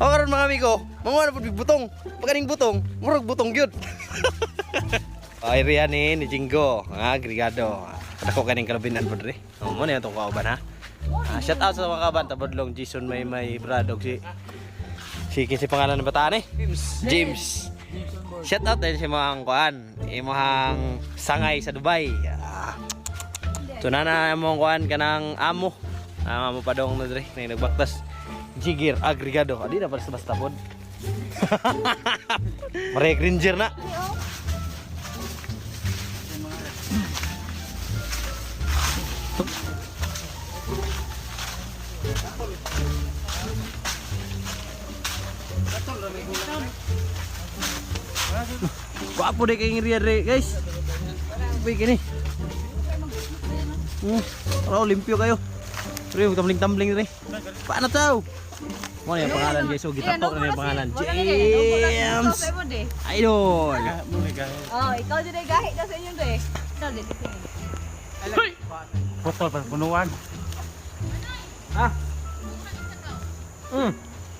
O karon, mga amigo, manguha na pud mig butong. Pagkaning butong, murag butong gyud. Area ni ni Jinggo, nga agrigado. Dako kaning kalabinan pod re. O mo na itong kauban ha. Ah, shout out sa mga kauban tabodlong Jason may may Brad og si si kinsa pangalan ng bataan eh? James. James. Shout out din sa mga kuan, imong sangay sa Dubai. Ah. So na na imong kuan kanang amo. Ang amo pa dong na dre, nang nagbaktas. Jigir agrigado. Adi na basta basta pod. Maria Granger na. Gwapo de kay area dre, guys. Uy, kini. Para limpyo kayo. Pre, tumbling-tumbling dre. Paano tao? Mo na yung pangalan, guys. So, gitato na yung pangalan. James Idol. Oh, ikaw din ay gahi na sa inyong do eh. Ikaw din. Putol pa punuan. Ah.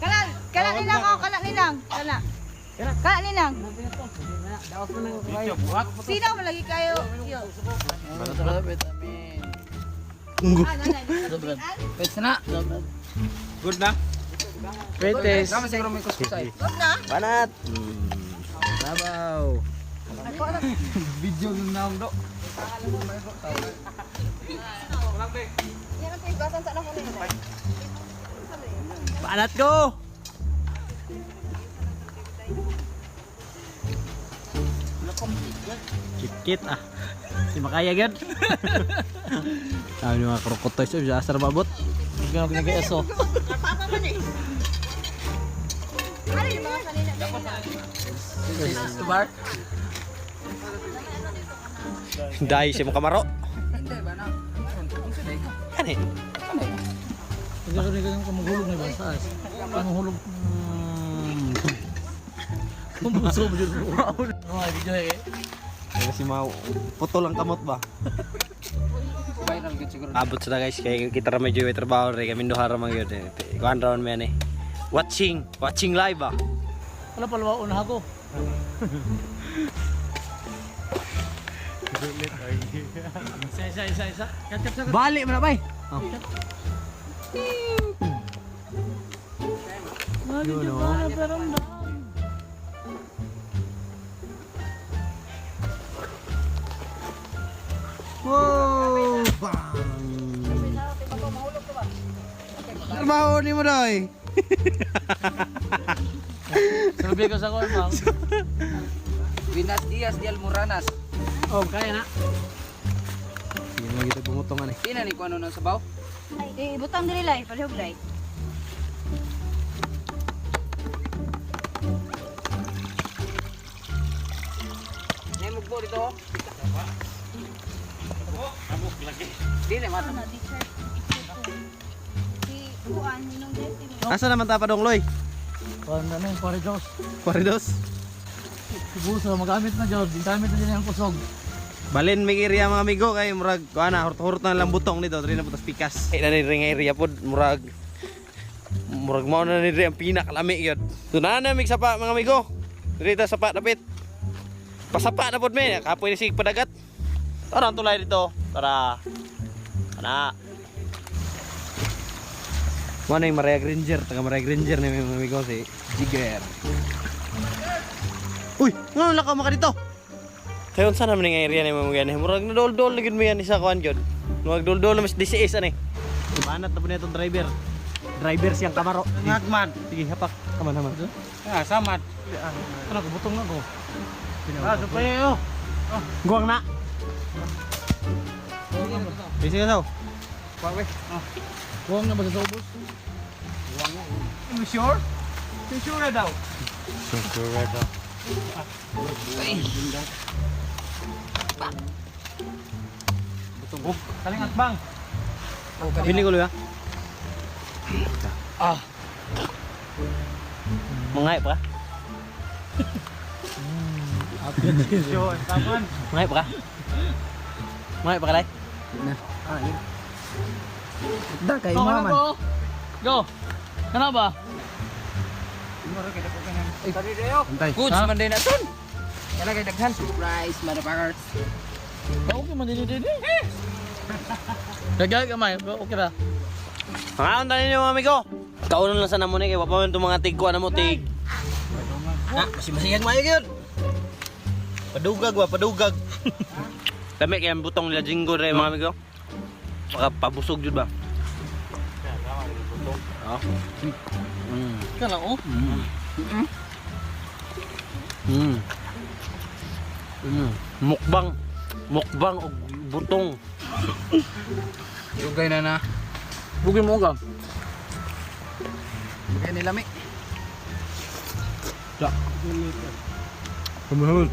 Kana, kana nilang oh, kana nilang. Kana. Kana nilang. Sino man lagi kayo? Yo. Unggo. Ah, nanay. Pwede na. Good na. Pwede. Sama siguro may kuskusay. Good na. Banat. Sabaw. Ako na. Video nung naong do. Yan ang tuigasan sa anak ko nila. Banat ko. Kit-kit ah. Di makaya gyud. Sabi ni mga krokotoys, oy, sa asar maabot. Ganun ginag-eso. Papa man eh. Ano yung mga kanina kanina? Bar? Dai si mo kamaro. Hindi ba na? Kani. Hindi ko rin kung maghulog na ba sa as. Ang hulog. Kung buso mo dyan. Mga video eh. Kasi mau putol ang kamot ba? Viral good siguro. Abot sa guys kay kita ra medyo may trabaho re kami duha ra man gyud. Eh. Kuan ra man eh. Watching, watching live ah. Wala pala una ako. Isa, isa, isa, isa. Kat, kat, kat. Balik man na bay. Oh. Yun, oh. Wow! Bang! Trabaho ni mo doy. Sabi ko sa kuwan, ma'am. Binas Diaz de Almoranas. Oh, kaya na. Sige mo kita bumutong ani. Di na ni kuno ng sabaw. Eh, ibutang dili lay, palihog lay. Nay mugbo dito. Di na mata. Ano, teacher. Si Kuan, minong destiny. Asa naman ta padong loy? Kuwan na nung pare Diyos. Paridos. Buso, magamit na Diyos. Gamit na din ang kusog. Balin may area mga amigo kay murag kuan na hurot-hurot na lang butong nito diri na putas pikas. Eh na ni nga area pod murag murag mao na ni diri ang pinakalami gyud. So na na mig sapa mga amigo. Diri ta sapa dapit. Pasapa na pod me, kapoy ni sig padagat. Tara ang tulay dito. Tara. Ana. Mo na yung Maria Granger, taga Maria Granger ni mga amigo si Jigger. Uy, ngano lang ka maka dito? Kaya unsa naman nga area ni mga gani? Murag na dol-dol na gyud mo yan isa kuan gyud. Murag dol-dol na mas DCS ani. Banat na po niya itong driver. Driver siyang kamaro. Ngagman. Sige, hapak. Kaman haman. Ah, samad. Ano, butong na ko. Ah, supaya yo. Guwang na. Sige ka saw. Kuwang na ba sa ubos? You sure? You sure na daw. Sure Kaling atbang. Bili ko luya. Ah. Mangay pa. Sure, taman. Mangay pa ka. Mangay pa ka lay. Da kay Oh, kana ko. Go. Kana ba? Goods man din na ton. Kala kay daghan. Surprise, motherfuckers. Okay man dili dili. Dagay gamay, okay ra. Pangaon tayo ninyo mga amigo. Kaunon lang sa namo ni kay wa pa man itong mga tigkuan namo tig. Ah, masimasiyag maayo gyud. Padugag wa, padugag. Lami kay ang butong nila Jinggo re mga amigo. Maka pabusog jud ba? Oh. Kana oh. Mukbang. Mukbang og butong. Dugay na na. Bugin mo ka. Dugay ni lami. Kamahal.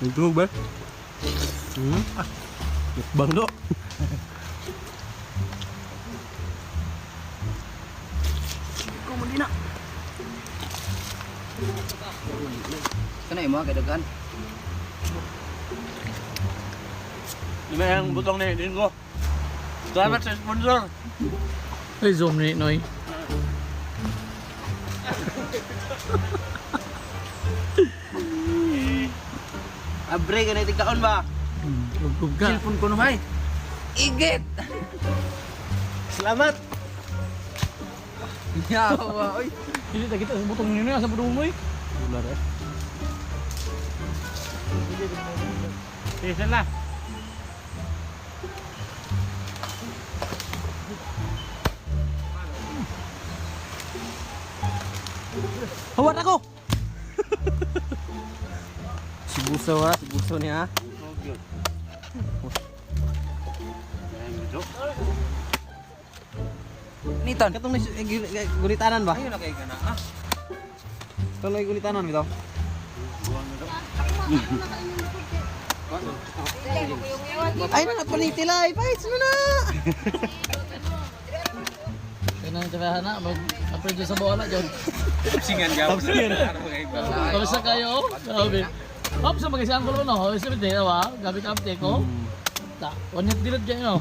Nagtulog ba? Ah. Mukbang do. Kana imo kay daghan. Lami ang butong ni Jinggo. Salamat sa sponsor. Ay zoom ni Noy. Abre ka na tigkaon ba? Ugog ka. Cellphone ko naman. Igit. Salamat. Yawa, oy. Dili ta kita sa butong ninyo sa butong mo. Isa na. Hawat ako. Si Buso ha, si Buso niya. Niton. Katong ni gulitanan ba? Ayun na kay kana. Ah. Katong na gulitanan bitaw. Ay na napanitila, ipaits mo na. Kana tirahan na mag apre sa buwan na jud. Singan gaw. Kamusta kayo? Grabe. Hop sa mag-isang ko no. Hoy sa bitaw wa, gabi ka update ko. Ta, wanyat dilot kayo.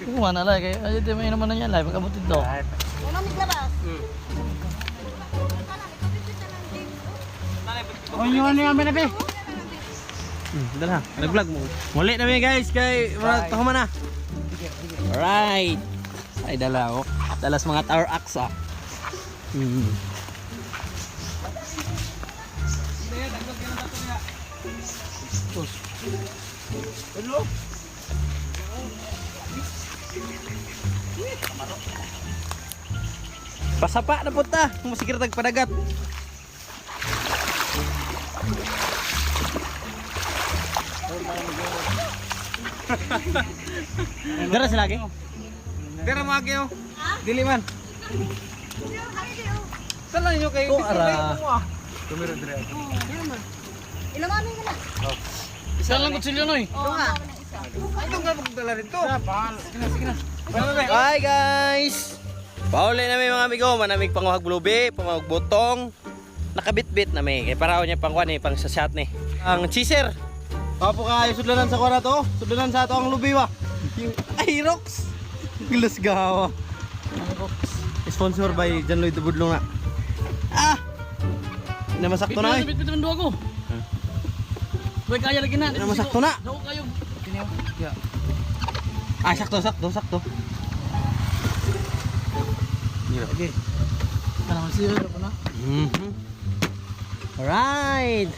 Kuha na lang kay ay di may naman na niya live pag abot dito. Wala miglabas. Onyo ni amin na be. Dala, nag-vlog mo. Muli na mi guys kay murag tahuman na. Alright. Ay dala oh. Dalas mga tower axe ah. Pasapa na punta. Musikir tag padagat. Dara sila lagi. Dira mo agyo. Dili man. Saan lang ninyo kay Ko ara. Ilang ka na? Isa lang kutsilyo noy. Oo nga. Ito nga magdala rito. Sige na, sige na. Bye guys! Pauli na may mga amigo, manamig panguhag blubi, panguhag butong. Nakabitbit na may. Kay paraw niya pang kuan eh, pang sa shot ni. Ang cheeser. Apo kayo sudlanan sa kuan na to. Sudlanan sa ato ang lubi ba. Yung Aerox. Gilas gawa. Sponsor by John Lloyd Budlong na. Ah! Namasakto na eh. Bit bit man duwa ko. Boy kaya lagi na. Ano, masakto na? Daw kayo. Ah, sakto, sakto, sakto. Okay. Kana man siya na. Alright.